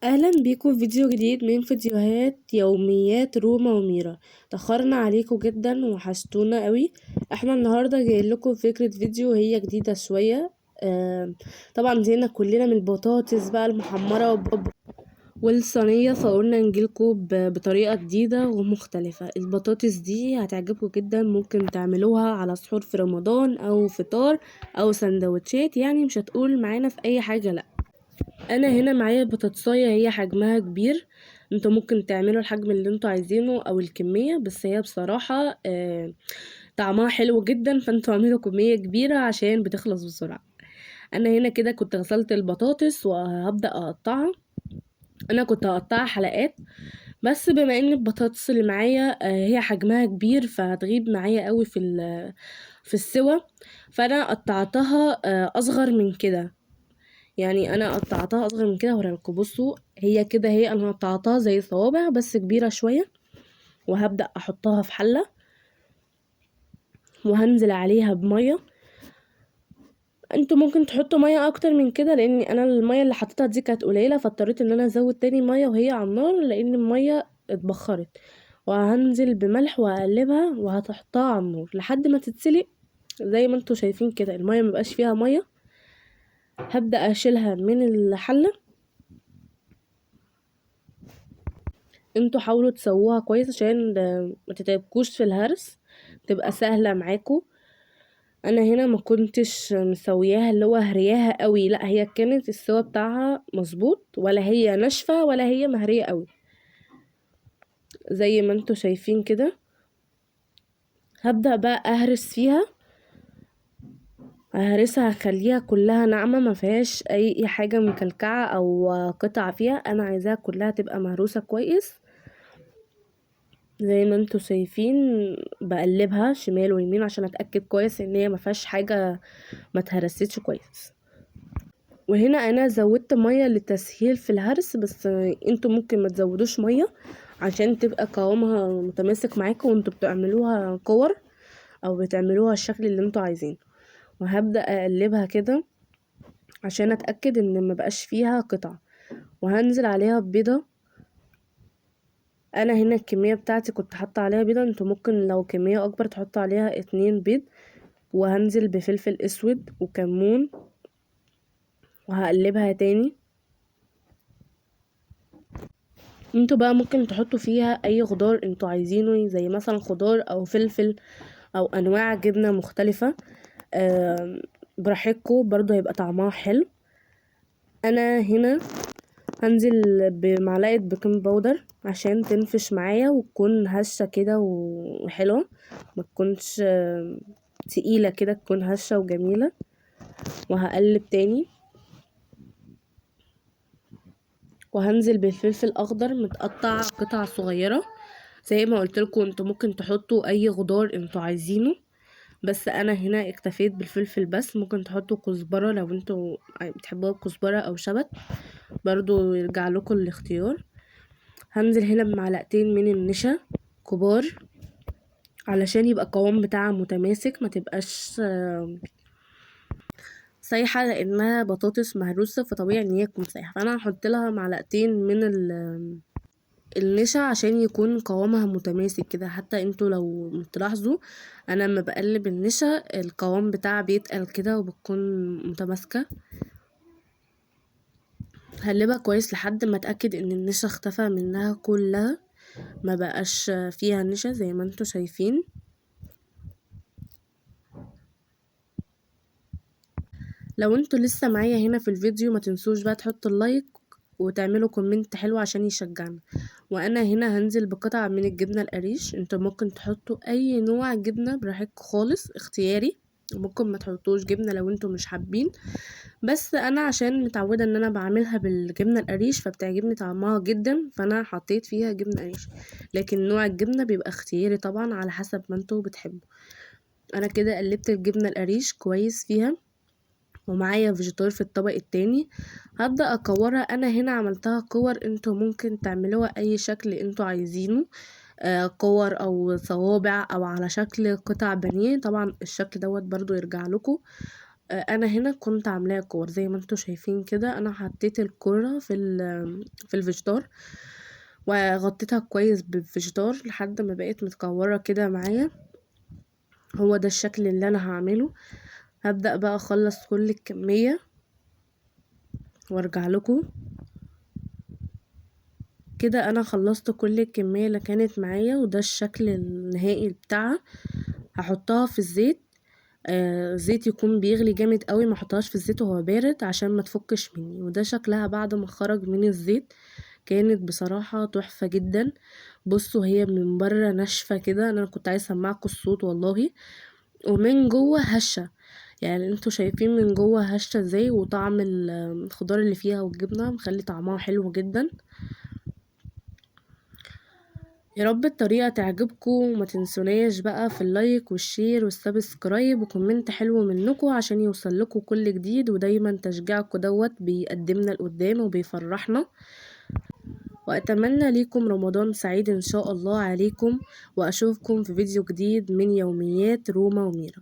اهلا بيكم في فيديو جديد من فيديوهات يوميات روما وميرا. تأخرنا عليكم جدا وحشتونا قوي. احنا النهارده جايين لكم فكرة فيديو هي جديدة شوية. طبعا زينا كلنا من البطاطس بقى المحمره والصينيه، فقلنا نجيلكم بطريقة جديدة ومختلفة. البطاطس دي هتعجبكم جدا، ممكن تعملوها على سحور في رمضان او فطار او سندوتشات، يعني مش هتقول معانا في اي حاجة. لا، انا هنا معايا بطاطسايه هي حجمها كبير، انتوا ممكن تعملوا الحجم اللي انتوا عايزينه او الكمية، بس هي بصراحة طعمها حلو جدا، فانتوا اعملوا كمية كبيرة عشان بتخلص بسرعة. انا هنا كده كنت غسلت البطاطس وهبدا اقطعها. انا كنت هقطعها حلقات، بس بما ان البطاطس اللي معايا هي حجمها كبير فهتغيب معايا قوي في السوا، فانا قطعتها اصغر من كده. يعني انا قطعتها اصغر من كده هوريلكم. بصوا هي كده، هي انا قطعتها زي صوابع بس كبيرة شوية. وهبدا احطها في حله وهنزل عليها بميه. انتوا ممكن تحطوا مية اكتر من كده، لان انا المية اللي حطيتها دي كانت قليله، فاضطريت ان انا ازود تاني مية وهي على النار لان المية اتبخرت. وهنزل بملح وهقلبها وهتحطها على النار لحد ما تتسلق. زي ما انتوا شايفين كده المية مبقاش فيها مية. هبدا اشيلها من الحلة. انتوا حاولوا تسووها كويس عشان ما تتعبكوش في الهرس، تبقى سهلة معاكم. انا هنا ما كنتش مسوياها اللي هو هرياها قوي، لا هي كانت السوا بتاعها مظبوط، ولا هي ناشفة ولا هي مهريه قوي زي ما انتوا شايفين كده. هبدا بقى اهرس فيها، ههرسها هخليها كلها ناعمة ما فيهاش اي حاجة مكلكعه او قطع فيها، انا عايزاها كلها تبقى مهروسه كويس زي ما انتوا شايفين. بقلبها شمال ويمين عشان اتاكد كويس ان هي ما فيهاش حاجة ما اتهرستش كويس. وهنا انا زودت مية للتسهيل في الهرس، بس انتوا ممكن ما تزودوش مية عشان تبقى قوامها متماسك معاكم وانتوا بتعملوها كور او بتعملوها الشكل اللي انتوا عايزينه. وهبدا اقلبها كده عشان اتاكد ان ما بقاش فيها قطع. وهنزل عليها ببيضه. انا هنا الكمية بتاعتي كنت حاطه عليها بيضة، انتوا ممكن لو كمية اكبر تحطوا عليها 2 بيض. وهنزل بفلفل اسود وكمون وهقلبها تاني. انتوا بقى ممكن تحطوا فيها اي خضار انتوا عايزينه، زي مثلا خضار او فلفل او انواع جبنه مختلفة، براحتكم، برضو هيبقى طعمها حلو. انا هنا هنزل بمعلقه baking powder عشان تنفش معايا وتكون هشه كده وحلوه، ما تكونش تقيلة كده، تكون هشه وجميلة. وهقلب تاني. وهنزل بالفلفل الاخضر متقطع قطع صغيرة. زي ما قلت لكم انتوا ممكن تحطوا اي خضار انتوا عايزينه، بس انا هنا اكتفيت بالفلفل بس. ممكن تحطوا كزبره لو انتوا بتحبوها بكزبره او شبت، برضو يرجع لكم الاختيار. هنزل هنا بمعلقتين من النشا كبار علشان يبقى القوام بتاعها متماسك، ما تبقاش سايحه لانها بطاطس مهروسه، فطبيعي ان هي تكون سايحه. فانا هحط لها معلقتين من النشا عشان يكون قوامها متماسك كده. حتى انتوا لو تلاحظوا انا لما بقلب النشا القوام بتاعها بيتقل كده وبتكون متماسكة. هقلبها كويس لحد ما اتاكد ان النشا اختفى منها كلها، ما بقاش فيها نشا زي ما انتوا شايفين. لو انتوا لسه معايا هنا في الفيديو ما تنسوش بقى تحطوا ال like وتعملوا comment حلو عشان يشجعنا. وانا هنا هنزل بقطعة من الجبنة القريش، انتوا ممكن تحطوا اي نوع جبنة براحتكم خالص، اختياري، ممكن ما تحطوش جبنة لو انتوا مش حابين، بس انا عشان متعودة ان انا بعملها بالجبنة القريش فبتعجبني طعمها جدا، فانا حطيت فيها جبنة قريش، لكن نوع الجبنة بيبقى اختياري طبعا على حسب ما انتوا بتحبوا. انا كده قلبت الجبنة القريش كويس فيها، ومعايا فيجيتار في الطبق التاني هبدأ اكورها. انا هنا عملتها كور، انتوا ممكن تعملوها اي شكل انتوا عايزينه، كور او صوابع او على شكل قطع بانيه، طبعا الشكل دوت برضو يرجع لكم. انا هنا كنت عاملاها كور زي ما انتوا شايفين كده. انا حطيت الكرة في الفيجيتار وغطيتها كويس بالفيجيتار لحد ما بقت متكورة كده معايا. هو ده الشكل اللي انا هعمله. هبدأ بقى اخلص كل الكمية وارجع لكم. كده انا خلصت كل الكمية اللي كانت معايا، وده الشكل النهائي بتاعها. هحطها في الزيت، زيت يكون بيغلي جامد قوي، ما احطهاش في الزيت وهو بارد عشان ما تفكش مني. وده شكلها بعد ما خرج من الزيت، كانت بصراحة تحفة جدا. بصوا هي من بره ناشفة كده، انا كنت عايزة اسمعكم الصوت والله، ومن جوه هشة، انتوا شايفين من جوه هشة ازاي، وطعم الخضار اللي فيها والجبنة مخلي طعمها حلو جدا. يا رب الطريقة تعجبكم، وما تنسوناش بقى في ال like وال share وال subscribe و comment حلو منكم عشان يوصل لكم كل جديد، ودايما تشجيعكم دوت بيقدمنا لقدام وبيفرحنا. واتمنى ليكم رمضان سعيد ان شاء الله عليكم، واشوفكم في فيديو جديد من يوميات روما وميرا.